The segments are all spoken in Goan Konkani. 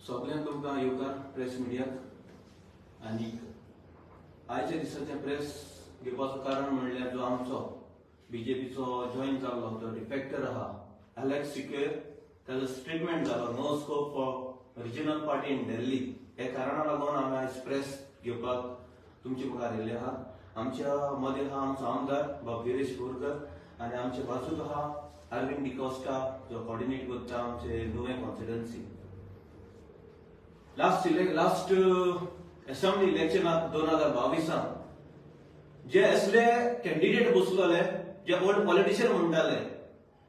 सगल्यांक तुमकां येवकार प्रेस मिडियाक. आनी आयच्या दिसाचें प्रेस घेवपाचो कारण म्हणल्यार जो आमचो बीजेपीचो जॉईन जाल्लो तो डिफेक्टर आहा एलेक्स सिकेर, ताजो स्टेटमेंट जालो no scope for regional party in Delhi. हे कारणा लागून आमी आयज प्रेस घेवपाक तुमचे मुखार येयल्ले आहा. आमच्या मदें आहा आमचो आमदार बाब गिरीश बोरकर आनी आमच्या बाजूक आहा अरविंद डिकोस्टा जो कॉर्डिनेट करता आमचे नुवें कॉन्स्टिट्युएन्सी. लास्ट असेंब्ली इलेक्शनाक 2022 जे असले कॅन्डिडेट बसलेले, जे ओल्ड पॉलिटिशियन म्हणटाले,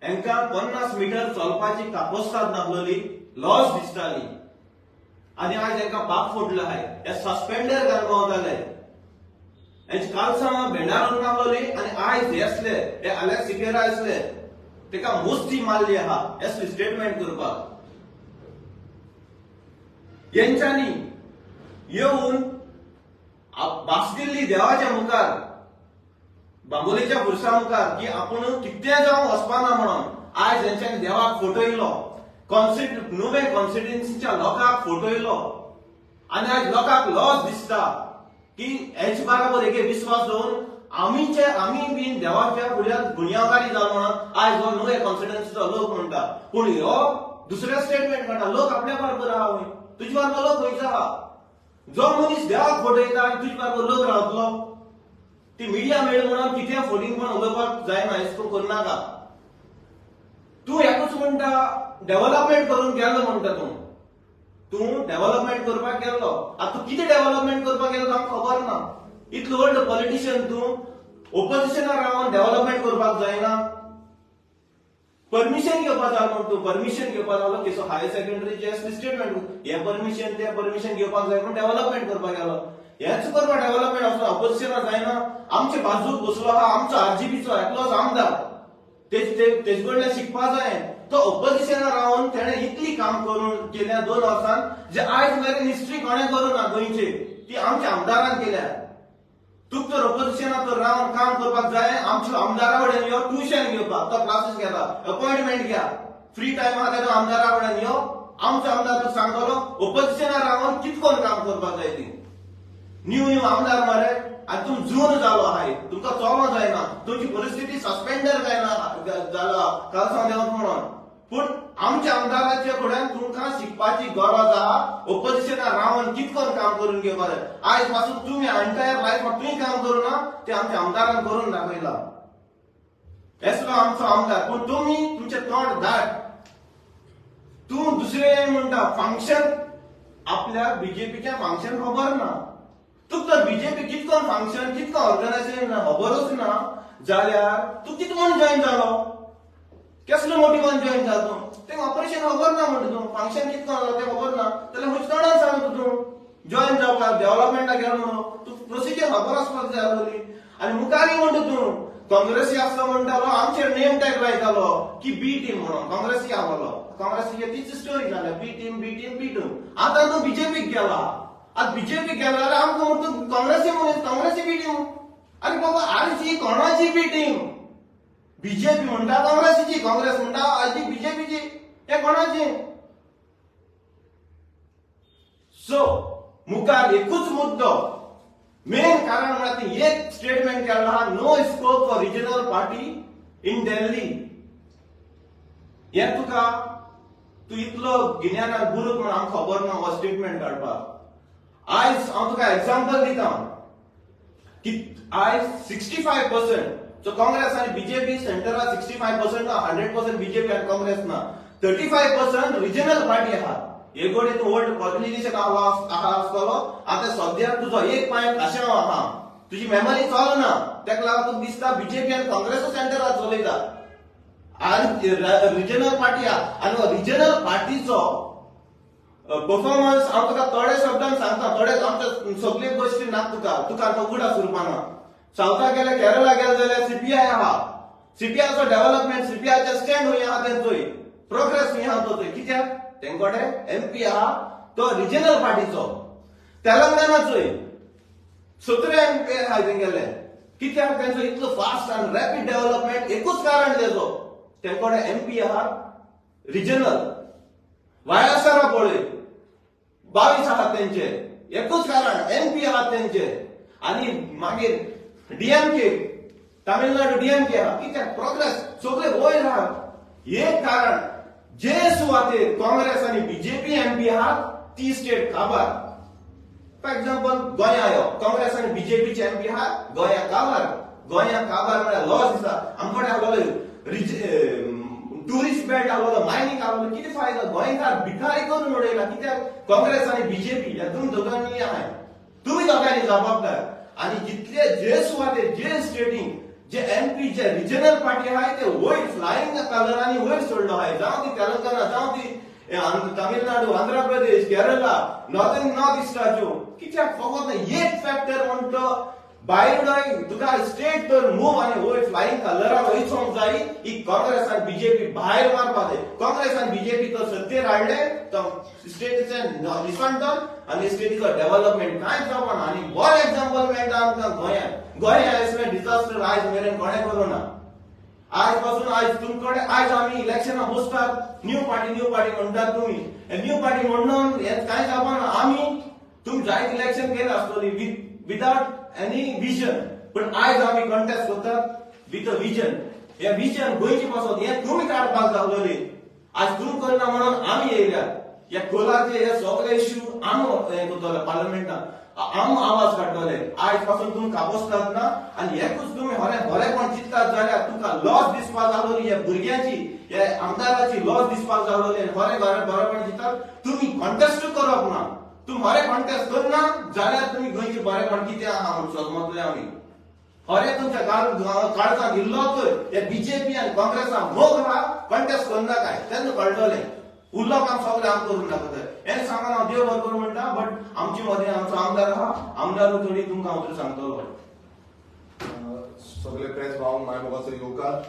हेंकां 50 मिटर चलपाची कापोस्ताद नासलेली, लॉस दिसताली. आनी आयज हेंकां पाप फोडलो आहाय. हे सस्पेंडर घालून भोंवताले, हेंची कालसां भेंडार नासलेली. आनी आयज हे असले हे आलेक्स सिकेरा आसले तेका मुस्ती मारली आहा असली स्टेटमेंट करपाक. हेंच्यांनी येवन भास दिल्ली देवाच्या मुखार, बांबोलेच्या पुरसा मुखार की आपूण कितें जावं वचपाना म्हणून. आयज हेंच्यांनी देवाक फटयलो, नुवें कॉन्स्टिट्युएन्सीच्या लोकांक फटयलो. आनी आयज लोकांक लॉस दिसता की हेच बराबर एक विस्वास दवरून आमीचे आमी बीन देवाच्या फुड्यान गुन्यांवकारी जाल म्हणून आयज हो नुवें कॉन्स्टिट्युएन्सीचो लोक म्हणटा. पूण ह्यो दुसरे स्टेटमेंट काडटा, लोक आपल्या बरोबर आहा, वय तुजे बरोबर लोक खंयचो आहा? जो मनीस देवाक फटयता आनी तुजे बरोबर लोक रावतलो. ती मिडिया मेळ म्हणून कितें फटींगपण उलोवपाक जायना, हें करनाका. तूं एकूच म्हणटा डेव्हलपमेंट करून गेलो म्हणटा. तूं तूं डेव्हलपमेंट करपाक गेल्लो. आतां तूं कितें डेव्हलपमेंट करपाक गेलो आमकां खबर ना. इतलो ओल्ड पॉलिटिशियन तूं ओपोजिशनार रावन डेव्हलपमेंट करपाक जायना. परमिशन घेवपा जाय म्हण तूं परमिशन घेवपा जालो केसो हायर सेकंडरीचे स्टेटमेंट, हे परमिशन ते परमिशन घेवपाक जाय म्हण डेव्हलपमेंट करपाक गेलो. हेच करपाक डेव्हलपमेंट आसता ऑपोजिशनाक जायना. आमचे बाजूक बसलो आहा आमचो आरजीपीचो एकलोच आमदार, तेजे कडल्यान शिकपा जाय. तो ऑपोजिशनाक रावन तेणें इतली काम करून केल्या 2 वर्सान, जे आयज मेरेन हिस्ट्री कोणें करूं ना गोंयची, ती आमच्या आमदारान केल्या. तुका तर ऑपोजिशनाक तर रावन काम करपाक जाय. आमच्या आमदारा कडेन यो ट्युशन घेवपाक, तो क्लासीस घेता, अपॉयंटमेंट घ्या, फ्री टायम आहा तेन्ना आमदारा कडेन यो. आमचो आमदार तुका सांगतलो ऑपोजिशनाक रावन कितकोन काम करपाक जाय ती. न्यू न्यू आमदार मरे, आनी तूं जून जालो आहाय, तुमकां चलो जायना, तुमची परिस्थिती सस्पेंडर जायना जाला कालसांव देंवत म्हणून. पूण आमच्या आमदाराच्या कडेन तुमकां शिकपाची गरज आहा. ऑपोजिशनाक रावन कितकोन काम करून घेवपाक जाय. आयज पासून तुमी एंटायर लायफ तुमी काम करूं ना, ते आमच्या आमदारान करून दाखयला. हेसलो आमचो आमदार. पूण तुमी तुमचें तोंड दाट. तूं दुसरें म्हणटा फंक्शन, आपल्या बीजेपीचें फंक्शन खबर ना तुका. तर बीजेपी कितको फंक्शन कितको ऑर्गनायझेशन खबरूच ना जाल्यार तूं कितें म्हूण जॉईन जालो? केसलो मोटिवान जॉईन जालो तूं? तें ऑपरेशन खबर ना म्हणटा तूं, फंक्शन कितको जाता तें खबर ना जाल्यार खंयच्या तोंडान सांगता तूं जॉईन जावपाक डेव्हलपमेंटाक गेलो म्हणून? तूं प्रोसिजर खबर आसपाक जाय आसली. आनी मुखारय म्हणटा तूं काँग्रेसी आसलो म्हणटालो, आमचेर नेम टॅग लायतालो की बी टीम म्हणून. काँग्रेसी आहलो, काँग्रेसीची तीच स्टोरी जाल्या, B team B team B team. आतां तूं बीजेपीक गेला. आतां बीजेपीक गेला जाल्यार आमकां म्हणटा तूं काँग्रेसी मनीस, काँग्रेसी बी टीम. आरे बाबा, आरजी कोणाची बी टीम? बीजेपी म्हणटा काँग्रेसीची, काँग्रेस म्हणटा आजी बीजेपीची, हे कोणाची? सो मुखार एकूच मुद्दो मेन कारण म्हळ्यार ती एक स्टेटमेंट केला, no scope for regional party in Delhi. हे तुका तूं इतलो गिन्यानान गुरूक म्हण आमकां खबर ना हो स्टेटमेंट काडपाक. आयज हांव तुका एग्जाम्पल दिता की आयज 65% सो काँग्रेस आनी बीजेपी सेंटराक 65% ना, 100% बीजेपी आनी काँग्रेस ना, 35% रिजनल पार्टी आहा. हे कडेन तूं ओल्ड पॉलिटिशियन आहा आसतलो. आतां सद्या तुजो एक पांय खाशेंव आहा, तुजी मेमरी चलना, तेका लागून तुका दिसता बीजेपी आनी काँग्रेसूच सेंटराक चलयता आनी रिजनल पार्टी आहा. आनी रिजनल पार्टीचो परफॉर्मन्स हांव तुका थोड्या शब्दान सांगता, थोडे आमच्या सगळे गोश्टी ना तुका, तुका आतां उगडास उरपाना. सावथाक गेल्या, केरला गेले जाल्यार सीपीआय आहा, सीपीआयचो डेव्हलपमेंट, सीपीआयचे स्टँड खंय आहा तेंचोय, प्रोग्रेस खंय आहा तो, कित्याक तेंकोडे एमपी आहा तो रिजनल पार्टीचो. तेलंगणाचोय 17 एमपी आहा तेंगेले, कित्याक तेंचो इतलो फास्ट आनी रॅपीड डेव्हलपमेंट एकूच कारण तेजो, तेंकोडे एमपी आहा रिजनल. वायएसआर पळय, 22 आहात तेंचे, एकूच कारण एमपी आहात तेंचे. आणि मागीर डीएमके, तामिळनाडू डीएमके आहा, कित्याक प्रोग्रेस सगळे वयर आहात. एक कारण जे सुवातेर काँग्रेस आनी बीजेपी एमपी आहात ती स्टेट काबार. फॉर एक्झाम्पल गोंया यो, काँग्रेस आनी बीजेपीचे एमपी आहात, गोंया काबार. गोंया काबार म्हळ्यार लॉस दिसा. आमकडे आहलोलो टुरिस्ट बेल्ट आहलोलो, मायनिंग आहलोलो, कितें फायदो? गोंयकार भिकारी करून उडयला. कित्याक? काँग्रेस आनी बीजेपी ह्या तुमी दोगांनी आहाय, तुमी दोगांनी जबाबदार. आनी जितले जे सुवातेर जे स्टेटींग जे एमपी जे रिजनल पार्टी आहाय ते वयर फ्लायिंग कलरांनी वयर सोडलो आहाय. जावं ती तेलंगणा, जावं ती तामिळनाडू, आंध्र प्रदेश, केरला, नॉर्थ इस्टाच्यो. कित्याक फकत एक फॅक्टर म्हणटो भायर उडय तुका स्टेट तर मूव आनी वयर फ्लायिंग कलरान वयचोंक जाय. ही काँग्रेस आनी बीजेपी भायर मारपा जाय. काँग्रेस आनी बीजेपी तो सत्तेर हाडले तो स्टेटीचे निसणटन आनी स्टेटीचो डेव्हलपमेंट कांयच जावना. आनी बरें एग्जाम्पल मेळटा आमकां गोंयांत. गोंया असलें डिझास्टर आयज मेरेन कोणें करूं ना. आयज पासून आयज तुमकडे आयज आमी इलेक्शनां बसतात, न्यू पार्टी न्यू पार्टी म्हणटात तुमी. न्यू पार्टी म्हणून हें कांय जावना. आमी तुमी जायत इलेक्शन केलें आसतली विदाउट एनी विजन, पण आयज आमी कंटेस्ट करतात विथ अ विजन. हे विजन गोंयचे पासत हें तुमी काडपाक जावलेली. आज तुमी करना म्हणून आमी येयल्यात. ह्या कोलाचे हे सगळे इश्यू आमी हें करतले पार्लमेंटान, आमी आवाज काडटले. आयज पासून तुमी कापोसतात ना आनी एकूच तुमी बरेपण चिंततात जाल्यार तुमकां लॉस दिसपाक जावलेली. ह्या भुरग्यांची, ह्या आमदाराची लॉस दिसपाक जावलेली. खरें बरेपण चिंततात तुमी कॉन्टेस्ट करप ना. तुमी बरें कॉन्टेस्ट करना जाल्यार तुमी गोंयचें बरेपण कितें आहा म्हूण समजतले आमी. खरें तुमच्या काळजाक इल्लो तर हे बीजेपी आनी काँग्रेसाक मोग आहा, कॉन्टेस्ट करना काय तेन्ना कळटलें. उरलो काम सगळें आम करून दाखयतले. हें सांगून हांव देव बरें करूं म्हणटा, बट आमचे मदें आमचो आमदार आहा, आमदारूय थोडी तुमकां हांव थोडी सांगतलो. सगळे प्रेस भाव माय मोगाचो येवकार.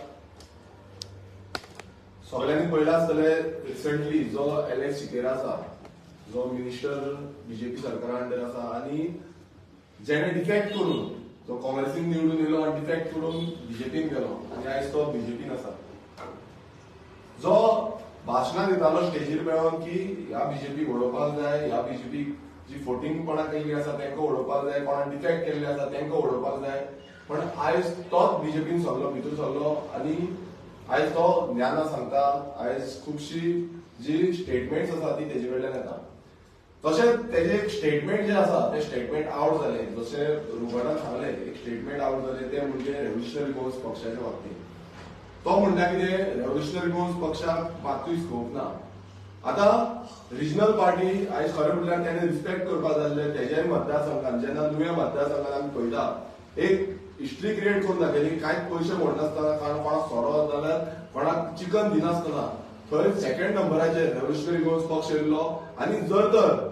सगळ्यांनी पळयलां आसतलें रिसंटली जो एलेक्स सिकेरा आसा, जो मिनिस्टर बीजेपी सरकारा अंडर आसा आनी जेणे डिफेक्ट करून जो काँग्रेसीन निवडून येयलो आनी डिफेक्ट करून बीजेपीन गेलो आनी आयज तो बीजेपीन आसा. जो भाशणां दितालो स्टेजीर मेळोन की ह्या बीजेपीक उडोवपाक जाय, ह्या बीजेपीक जी फोटींग कोणाक केल्ली आसा तांकां उडोवपाक जाय, कोणाक डिफेक्ट केल्ले आसा तांकां उडोवपाक जाय, पण आयज तोच बीजेपीन सरलो, भितर सरलो आनी आयज तो ज्ञानां सांगता. आयज खुबशी जी स्टेटमेंट्स आसा ती तेजे कडल्यान येता. तशेंच तेजे एक स्टेटमेंट जे आसा ते स्टेटमेंट आवट जाले, जशें रुबर्टान सांगलें एक स्टेटमेंट आवट जाले ते म्हणजे रेव्होल्युशनरी गोवन्स पक्षाच्या बाबतींत. तो म्हणटा कितें, रेव्होल्युशनरी गोवन्स पक्षाक मातूय स्कोप ना. आतां रिजनल पार्टी आयज खरें म्हणल्यार तेणें रिस्पेक्ट करपाक जाय आसलें तेज्याय मतदारसंघान. जेन्ना नुवें मतदारसंघान आमी पळयता एक हिस्ट्री क्रिएट करून दाखयली, कांयच पयशे मोडनासतना, कारण कोणाक सोरो जाल्यार कोणाक चिकन दिनासतना थंय सेकंड नंबराचेर रेव्होल्युशनरी गोवन्स पक्ष येयल्लो. आनी जर तर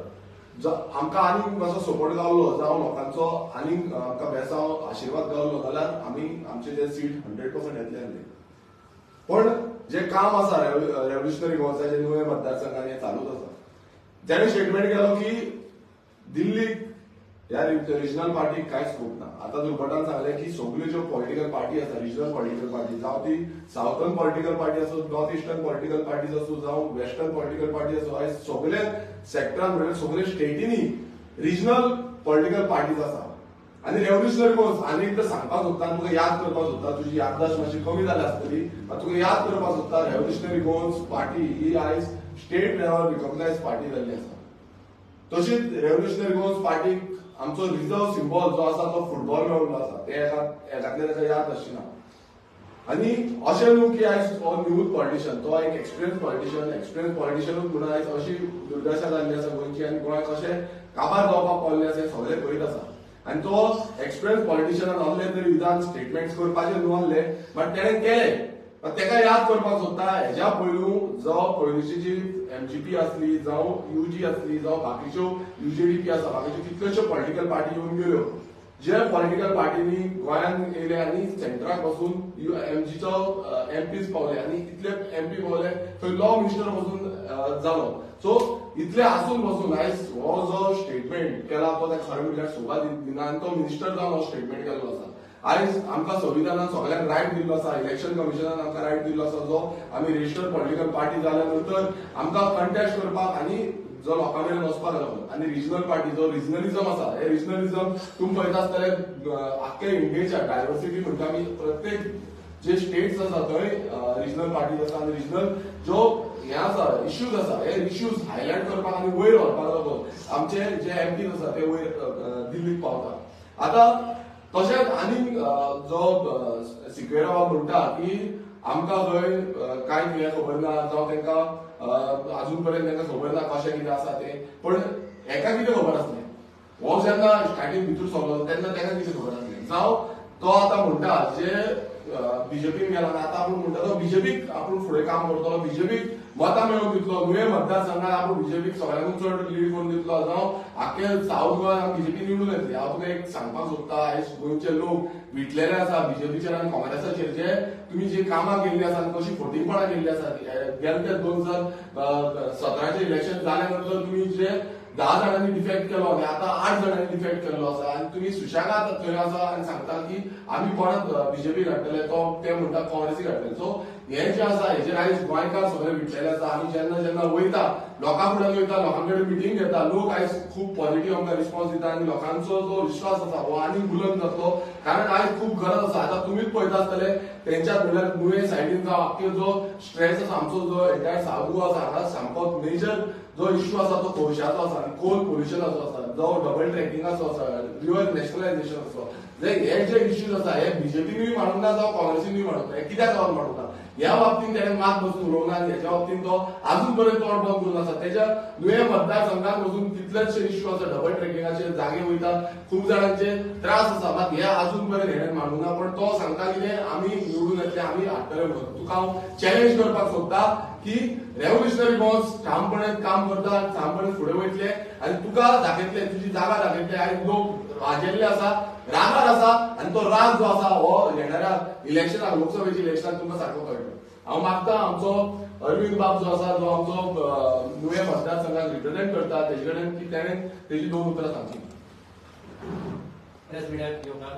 आमकां आनीक मातसो सपोर्ट गावलो जावं लोकांचो आनीक आमकां बेसांव आशिर्वाद गावलो जाल्यार आमी आमचे जे सीट 100% येतले आसले. पण जे काम आसा रेव्होल्युशनरी गोवन्साचे नुवें मतदारसंघान हें चालूच आसा. जेणे स्टेटमेंट केलो की दिल्लीक ह्या रिजनल पार्टीक कांय स्कोप ना. आतां रुबर्टान सांगलें की सगल्यो ज्यो पॉलिटिकल पार्टी आसा, रिजनल पॉलिटिकल पार्टी, जावं ती सावथर्न पॉलिटिकल पार्टी आसूं, नॉर्थ इस्टर्न पॉलिटिकल पार्टीज आसूं, जावं वेस्टर्न पॉलिटिकल पार्टी आसूं, आयज सगळे सेक्टरान म्हणल्यार सगळे स्टेटींनी रिजनल पॉलिटिकल पार्टीज आसा. आनी रेव्होल्युशनरी गोवन्स आनी एकदां सांगपाक सोदता, तुका याद करपाक सोदता, तुजी याददाश्त मातशी कमी जाल्या आसतली, तुका याद करपाक सोदता, रेव्होल्युशनरी गोवन्स पार्टी ही आयज स्टेट लेवल रिकॉग्नायज पार्टी जाल्ली आसा. तशीच रेव्होल्युशनरी गोवन्स पार्टीक आमचो रिजर्व सिंबॉल जो आसा तो फुटबॉल मेळून आसा, ते एकातले ताका याद आसना. आनी अशें न्हू की आयज हो न्यूज पॉलिटिशियन, तो एक एक्सपिरियन्स पॉलिटिशियन, एक्सपिरियन्स पॉलिटिशियनूच म्हणून आयज अशी दुर्दशा जाल्ली आसा गोंयची आनी गोंय कशें काबार जावपाक पावल्लें आसा हें सगळें पळयत आसा. आनी तो एक्सपिरियन्स पॉलिटिशियनान आहले तरी विधान स्टेटमेंट्स करपाचें न्हू आहले, बट तेणें केलें. तेका याद करपाक सोदता हेज्या पयलू जो पयलूची जी एमजीपी आसली, जावं युजी आसली, जावं बाकीच्यो युजीडीपी आसा, बाकीच्यो कितल्योश्यो पॉलिटिकल पार्टी येवन गेल्यो, जे पॉलिटिकल पार्टींनी गोंयांत येयले आनी सेंट्राक बसून एमजीचो एमपीज पावले आनी इतले एमपी पावले थंय लॉ मिनिस्टर बसून जालो. सो इतले आसून बसून आयज हो जो स्टेटमेंट केला तो खरें म्हणल्यार शोभा दिना आनी तो मिनिस्टर जावन हो स्टेटमेंट केल्लो आसा. आयज आमकां संविधानान सगळ्यांक रायट दिल्लो आसा, इलेक्शन कमिशनान आमकां रायट दिल्लो आसा, जो आमी रजिस्टर्ड पॉलिटिकल पार्टी जाल्या नंतर आमकां कंटेस्ट करपाक आनी जो लोकां मेरेन वचपाक लागून आनी रिजनल पार्टी जो रिजनलिझम आसा, हे रिजनलिझम तुमी पळयता आसतले आख्खे इंडियेच्या डायवर्सिटी म्हणटा आमी प्रत्येक जे स्टेट्स आसा थंय रिजनल पार्टीज आसा आनी रिजनल जो हे आसा इश्यूज आसा हे इश्यूज हायलायट करपाक आनी वयर व्हरपाक लागून आमचे जे एमपीज आसा ते वयर दिल्लीक पावता. आतां तशेंच आनीक जो सिक्वेरा म्हणटा की आमकां खंय कांय हें खबर ना जावं तांकां अजून पर्यंत तांकां खबर ना कशें कितें आसा तें, पण हेका कितें खबर आसलें? हो जेन्ना स्टार्टींग भितर सरलो तेन्ना ताका कितें खबर आसलें? जावं तो आतां म्हणटा जे बीजेपीन गेला आतां आपूण म्हणटा तो बीजेपीक आपूण फुडें काम करतलो, बीजेपीक मतां मेळोवन दितलो, नुवें मतदारसंघात आपूण बीजेपीक सगळ्यांकून चड लीड करून दितलो, जावं आख्खे सावथ गोंयांत बीजेपी निवडून येतली. हांव तुका एक सांगपाक सोदता, आयज गोंयचे लोक विटलेले आसा बीजेपीचेर आनी काँग्रेसाचेर. जे तुमी जी कामां केल्ली आसा आनी कशी फटींगपणां केल्ली आसा गेले ते 2017 इलेक्शन जाल्या नंतर तुमी जे 10 जाणांनी डिफेक्ट केलो आनी आतां 8 जाणांनी डिफेक्ट केल्लो आसा आनी तुमी सुशेगाद थंय आसा आनी सांगता की आमी परत बीजेपी काडटले, तो ते म्हणटा काँग्रेसी काडटले. सो हे जे आसा हेजेर आयज गोंयकार सगळे विटलेले आसा. आमी जेन्ना जेन्ना वयता लोकां फुड्यान वयता, लोकां कडेन मिटींग घेता, लोक आयज खूब पॉझिटिव्ह आमकां रिस्पॉन्स दिता आनी लोकांचो जो विश्वास आसा हो आनीक बुलंद जातलो, कारण आयज खूब गरज आसा. आतां तुमीच पळयता आसतले तेंच्यात म्हणल्यार नुवें सायडीन जावं आख्खे जो स्ट्रेस आसा आमचो जो एंटायर सावथ गोवा आसा हांगा सामको मेजर जो इश्यू आसा तो कोळशाचो आसा आनी कोल पोल्युशनाचो आसा, जो डबल ट्रॅकिंगाचो आसा, रिवर नॅशनलायझेशनाचो, हे जे इश्यूज आसा हे बीजेपीनूय मांडूंक ना जावं काँग्रेसीनूय मांडूंक ना, हे कित्याक लागून मांडूंक ना? ह्या बाबतींत तेणें मात बसून उलोवंक ना आनी हेच्या बाबतींत तो अजून पर्यंत तोंड बंद करून आसा. तेच्या नुवें मतदारसंघात वचून कितलेशे इश्यू आसा, डबल ट्रॅकिंगाचे जागे वयता, खूब जाणांचे त्रास आसा, मात हे अजून पर्यंत हेणें मांडूंक ना. पण तो सांगता कितें आमी निवडून येतले, आमी हाडटले म्हणून. तुका हांव चॅलेंज करपाक सोदता की रेव्होल्युशनरी गोवन्स ठामपणे काम करता, ठामपणे फुडें वयतले आनी तुका दाखयतले, तुजी जागा दाखयतले. आनी लोक वाजेल्ले आसा, रागार आसा आनी तो राग जो आसा हो येणाऱ्या इलेक्शनाक, लोकसभेच्या इलेक्शनाक तुमकां सारको कळटलो. हांव मागता आमचो अरविंद बाब जो आसा, जो आमचो नुवें मतदारसंघाक रिप्रेझेंट करता, तेजे कडेन की तेणें तेजी 2 उतरां सांगची. प्रेस मिडियाक येवकार.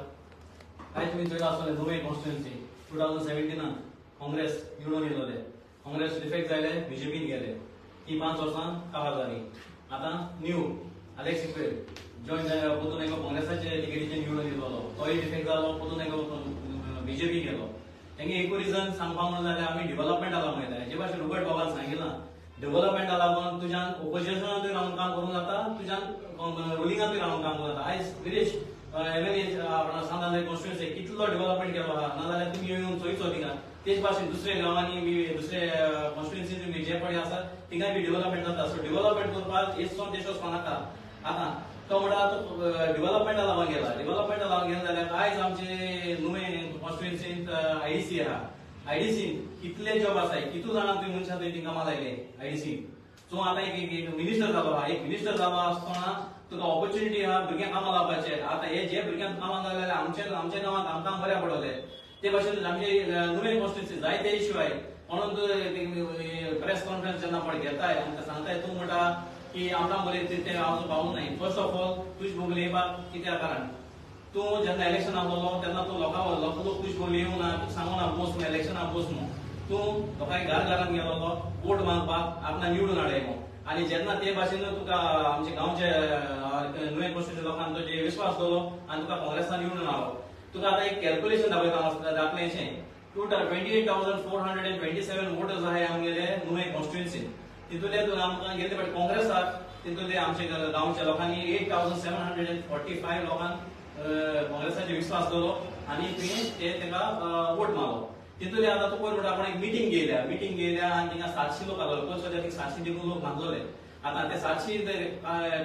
आयज तुमी चोयलां आसतलें नुवें कॉन्स्टिट्युएन्सी 2017 काँग्रेस निवडून येयलोले, काँग्रेस डिफेक्ट जाले, बीजेपीन गेले, ती 5 वर्सां काबार जाली. आतां न्यू आलेक्स सिक्वेर जॉयन जाले, परतून एकलो काँग्रेसाचे टिकेटीचेर निवडून येयलो, तोय डिफेक्ट जालो, परतून एकलो बीजेपी गेलो. तेंगे एकूय रिजन सांगपाक म्हणून जाल्यार आमी डिवलपमेंटा लागून येता. जे भाशेन रुबर्ट बाबान सांगिलां, डेव्हलपमेंटा लागून तुज्यान ओपोजिशनांतूय रावन काम करूंक जाता, तुज्यान रुलिंगांतूय रावन काम करूंक जाता. आयज विरेश एमएलए आपणा सांत कॉन्स्टिट्युएन्सी कितलो डेव्हलपमेंट केलो आहा, नाजाल्यार तुमी येवन चोयचो थिंगा. तेच भाशेन दुसऱ्या गांवांनी बी दुसरे कॉन्स्टिट्युएन्सीन बी जे पळय आसा थिंगाय बी डेव्हलपमेंट जाता. सो डेव्हलपमेंट करपाक हेच देश वचपा नाका. आतां तो म्हणटा तो डेव्हलपमेंटा लागून गेला, डेव्हलपमेंटा लागून गेला जाल्यार आयज आमचे नुवें कॉन्स्टिट्युएन्सींत आयडीसी आहा, आयडीसीन कितले जॉब आसाय, कितू जाणां तुवें मनशां थंय कामां लायले आयडीसीन. सो आतां एक मिनिस्टर जालो आहा, एक मिनिस्टर जालो आसतना तुका ऑपॉर्च्युनिटी आहा भुरग्यांक कामां लावपाचें. आतां हे जे भुरग्यांक कामां लायले जाल्यार आमच्या गांवांत आमकां बऱ्या पडले. ते भाशेन आमचे नुवें कॉन्स्टिट्युएन्सी जायते इश्यू आहाय. म्हणून प्रेस कॉन्फरन्स जेन्ना पळय घेताय आमकां सांगताय, तूं म्हणटा की आमकां बरें तें हांव पावूंक नाय. फर्स्ट ऑफ ऑल तुज बोगले येवपाक कित्याक कारण तूं जेन्ना इलेक्शनाक आसलो तेन्ना तूं लोकां लोक तुज बोगले येवंक ना, तुका सांगूंक ना बस म्हणून, इलेक्शनाक बस म्हणून. तूं लोकांक घर घरान गेलोलो वोट मागपाक, आपणाक निवडून हाडयलो. आनी जेन्ना ते भाशेन तुका आमचे गांवचे नुवें कॉन्स्टिट्युएन्सी लोकांक तुजे विश्वास दवरलो आनी तुका काँग्रेसान निवडून हाडलो. तुका आतां एक कॅल्क्युलेशन दाखयता दाखलें 28,427 वोटर्स आहाय आमगेले नुवें कॉन्स्टिट्युएन्सीन. तितूंतले आमकां गेले फावटी काँग्रेसाक तितूंतले आमचे गांवच्या लोकांनी 8,745 लोकांक काँग्रेसाचेर विश्वास दवरलो आनी तुवें ते ताका वोट मारलो. तितूंतले आतां तूं पयर म्हणटा आपण एक मिटींग घेयल्या, मिटींग घेयल्या आनी थिंगा 700 लोक आसलो, पयर सद्या थिंगा 700 देखून लोक मागलोले. आतां ते 700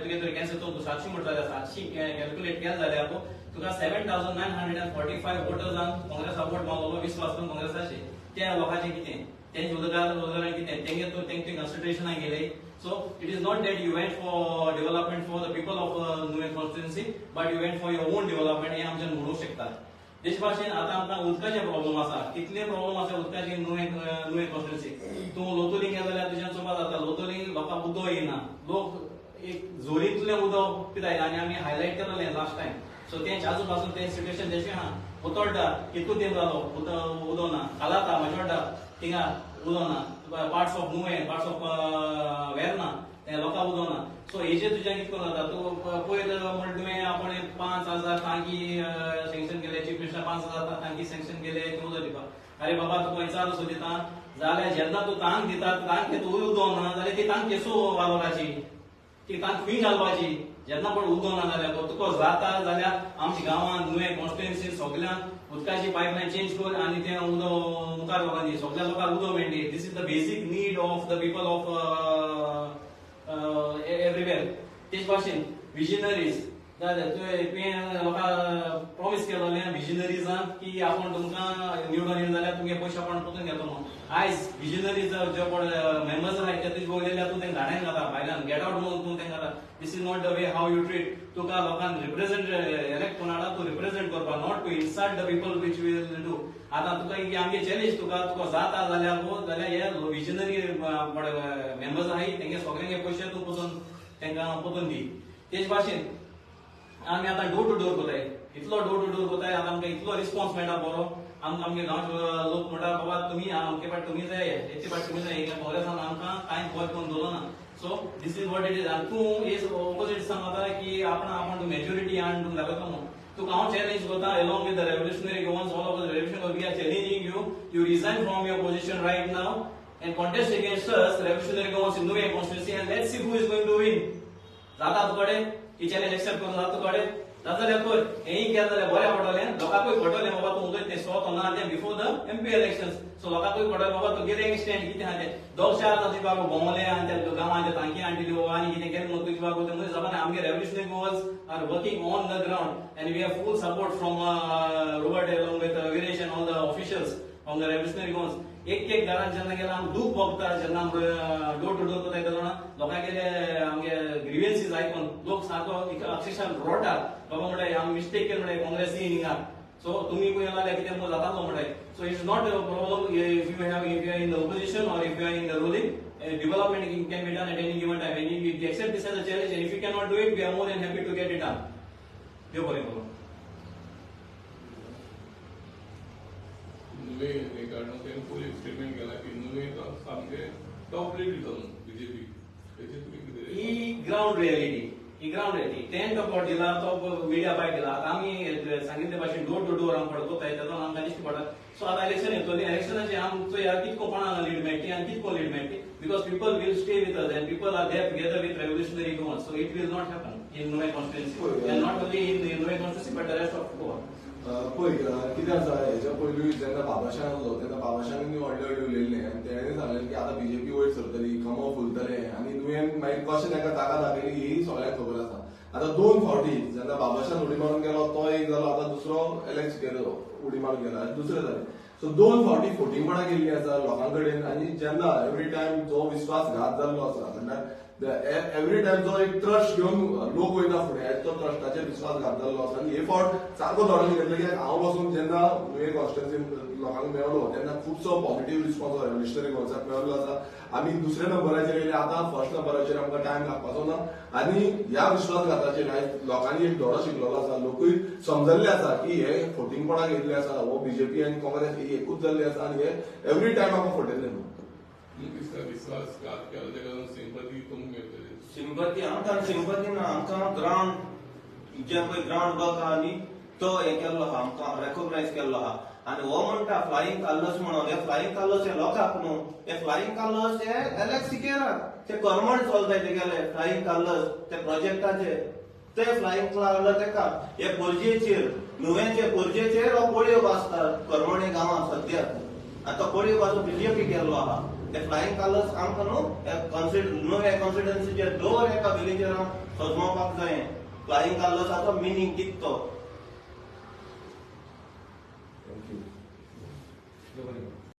तुगे तर कॅन्सल तूं 700 म्हणटा जाल्यार 700 कॅल्क्युलेट केलें जाल्यार तुका 7,945 वोटर्सान काँग्रेसाक वोट मारलो, विश्वास करून काँग्रेसाचेर. त्या लोकांचें कितें, तेंचे उदरगत कितें, तेंगे तूं तेंचे कन्सिडरेशनाक गेले. So it is not that you went for development for the people of Nuvem constituency, but you went for your own development, हें आमच्यान म्हणूंक शकता. तेच भाशेन आतां आमकां उदकाचे प्रॉब्लम आसा, कितले प्रॉब्लम आसा उदकाचे नुवें कॉन्स्टिट्युएन्सी. तूं लोतोलींग गेलो जाल्यार तुज्यान चोवपा जाता, लोतोलींग लोकांक उदक येना, लोक एक जोरींतलें उदक पिताय आनी आमी हायलायट केलें लास्ट टायम. सो तें आजू पासून तें सिट्युएशन तशें आहा. उतोड्डा कितू तेंप जालो उदक ना, कालाता माजोड्डा थिंगा उदक ना, parts of Nuvem, parts of Verna ते लोकांक उदक ना. सो हेजे तुज्या कितें करून जाता, तूं पयर म्हणटा तुवें आपण 5,000 टांकी सँक्शन केले, चीफ मिनिस्टर 5,000 टांकी सँक्शन केले ते उदक दिवपाक. अरे बाबा तुका विचार दिता जाल्यार जेन्ना तूं तांक दिता तांक तूं उदक ना जाल्यार ती तांक केसो वालोराची, ती तांक खंय घालपाची जेन्ना पण उदक ना जाल्यार तुका जाता जाल्यार आमच्या गांवांत नुवें कॉन्स्टिट्युएन्सी सगळ्यांक उदकाची पायपलायन चेंज कर आनी तें उदक मुखार व्हरून दी, सगळ्या लोकांक उदक मेळटी. This is the basic need of the people of everywhere. तेच भाशेन विजनरीज जाल्यार तुवें लोकांक प्रॉमीस केलोलें विजनरीजांक की आपूण तुमकां निवडून येयले जाल्यार तुमगे पयशे आपूण परतून घेतलो म्हणून. आयज विजनरीज जे कोण मेंबर्स आहाय ते तुजे उलयल्यार तूं तेंकां धाड्यान घाता, भायल्यान गेट आवट म्हणून तूं तेंकां घाता. This is not the way how you treat. तुका लोकांक रिप्रेझेंट एलेक्ट करून हाडला तूं रिप्रेझेंट करपाक, not to insult the people which will do. आतां तुका आमगे चॅलेंज तुका, तुका जाता जाल्यार हो जाल्यार हे विजनरी मेंबर्स आहाय तेंगे सगळ्यांगे पयशे तूं परतून तेंकां परतून दी. तेच भाशेन आमी आतां डोर टू डोर कोताय, इतलो डोर टू डोर कोताय आतां आमकां इतलो रिस्पॉन्स मेळटा बरो. आमकां आमगे गांवचे लोक म्हणटा बाबा तुमी आमचे पाट तुमी जाय, हेचे पाट तुमी जाय, काँग्रेसान आमकां कांय बरें करून दवरलो ना. So this is what it is. आनी तूं एज ओपोजीट सांगता की आपण आपूण मेजॉरिटी हाड तूं दाखयता म्हणून. तुका हांव चॅलेंज करता along with the revolutionary Goans, all of the revolution we are challenging you, you resign from your position right now and contest against us revolutionary Goans in Nuvem constituency and let's see who is going to win. जाता तुकडे ही चॅलेंज एक्सेप्ट करून जाता तुकडे, जाता जाल्यार कर. हेंय केलें जाल्यार बरें पडटलें, लोकांकूय कळटलें बाबा तूं उलयत तें स्वत ना तें before the MP elections. So लोकांकूय कळटलें बाबा तुगेलें स्टँड कितें आहा तें. दोग चार जाण तुजे बाबा भोंवले आनी त्या गांवांत ते टांकी हाडली आनी कितें केलें म्हणून तुजे बाबा तें मनीस जावपा ना. आमगे revolutionary Goans are working on the ground and we have full support from Robert along with Viresh and all the officials from the revolutionary Goans. एक एक घरान जेन्ना गेल्यार आमकां दूख भोगता, जेन्ना आमकां डोर टू डोर कोताय तेन्ना लोकांगेले आमगे ग्रिव्हन्सीज आयकून लोक सारको अक्षरशः रोडटा बाबा म्हणटा आमी मिस्टेक केली म्हणटा काँग्रेसी हिंगा. सो तुमी खंय जाल्यार कितें जातालो म्हणटाय. So it's not a problem if you have if you are in the opposition or if you are in the ruling. Development can be done at any given time and if you accept this as a challenge and if you cannot do it we are more than happy to get it done. देव बरें करूं. नुवें हें काडून तेणें पयलीं स्टेटमेंट केलां की नुवें सामकें टॉप लीड दिता म्हणून बीजेपी. तेजेर तुमी कितें ही ग्रावंड रियलिटी, ही ग्रावंड रियलिटी तें तो पॉट दिला तो मिडिया बाय दिला. आतां आमी सांगिल्ले भाशेन डोर टू डोर आमकां कोताय तेजो आमकां दिश्टी पडटा. सो आतां इलेक्शन येतलें, इलेक्शनाचेर आमचो ह्या कितको कोणाक लीड मेळटी आनी कितको lead मेळटी, because people will stay with us and people are there together with revolutionary Goans. So it will not happen in Nuvem constituency and not only in Nuvem constituency but the rest of Goa. पळय कितें आसा, हेच्या पयलीं जेन्ना बाबाशान आसलो तेन्ना बाबाशानूय व्हडले व्हडले उलयल्ले आनी तेणें सांगलें की आतां बीजेपी वयर सरतली, कमो फुलतले आनी नुवें मागीर कशें ताका जागा दाखयली ही सगळ्यांक खबर आसा. आतां दोन फावटी जेन्ना बाबाशान उडी मारून गेलो तो एक जालो, आतां दुसरो एलेक्स गेलो उडी मारून गेलो आनी दुसरें जालें. सो दोन फावटी फोटिंगपणां केल्लीं आसा लोकां कडेन आनी जेन्ना एवरी टायम जो विस्वासघात जाल्लो आसा म्हणल्यार एवरी टायम जो एक ट्रस्ट घेवन लोक वयता फुडें तो ट्रस्टाचेर विस्वासघात जाल्लो आसा. आनी हे फावट सारको धरून घेतलो की हांव बसून जेन्ना नुवें कॉन्स्टिट्युएन्सी लोकांक मेळलो तेन्ना खुबसो पॉझिटिव्ह रिस्पॉन्स रेव्होल्युशनरी गोवन्साक मेळ्ळो आसा. आमी दुसऱ्या नंबराचेर येयले, आतां फर्स्ट नंबराचेर आमकां टायम लागपाचो ना. आनी ह्या विस्वासघाताचेर आयज लोकांनी एक धडो शिकलेलो आसा, लोकूय समजल्ले आसा की हे फोटिंगपणां घेतले आसा, हो बीजेपी आनी काँग्रेस ही एकूच जाल्ली आसा आनी हे एवरी टायम आमकां फटयतले म्हणून. विस्वासघात केलो तेका लागून सिंपती तुमकां मेळटली. सिंपती आमकां सिंपती ना, आमकां ग्रावंड जे पळय ग्रावंड वर्क आहा न्ही तो हें केल्लो आहा, आमकां रेकोगनायज केल्लो आहा. आनी हो म्हणटा फ्लायींग कार्लस म्हणून, हे फ्लायींग कार्लस हे लोकांक न्हू, हे फ्लायींग कार्लस हे एलेक्स सिकेराक ते करमण चलताय तेगेले फ्लायींग कार्लस ते प्रोजेक्टाचे ते फ्लायींग कार्लस तेका हे पोरजेचेर नुवेंचे पोरजेचेर हो पोळयो आसता करमणे गांवांत सद्या. आनी तो पोळयो बाजू बीजेपी केल्लो आहा. ते फ्लायींग कार्लस आमकां न्हू नुवें कॉन्स्टिट्युएन्सीचेर दर एका विलेजराक सजमोवपाक जाय फ्लायींग कार्लसाचो मिनींग कितें तो. Thank you.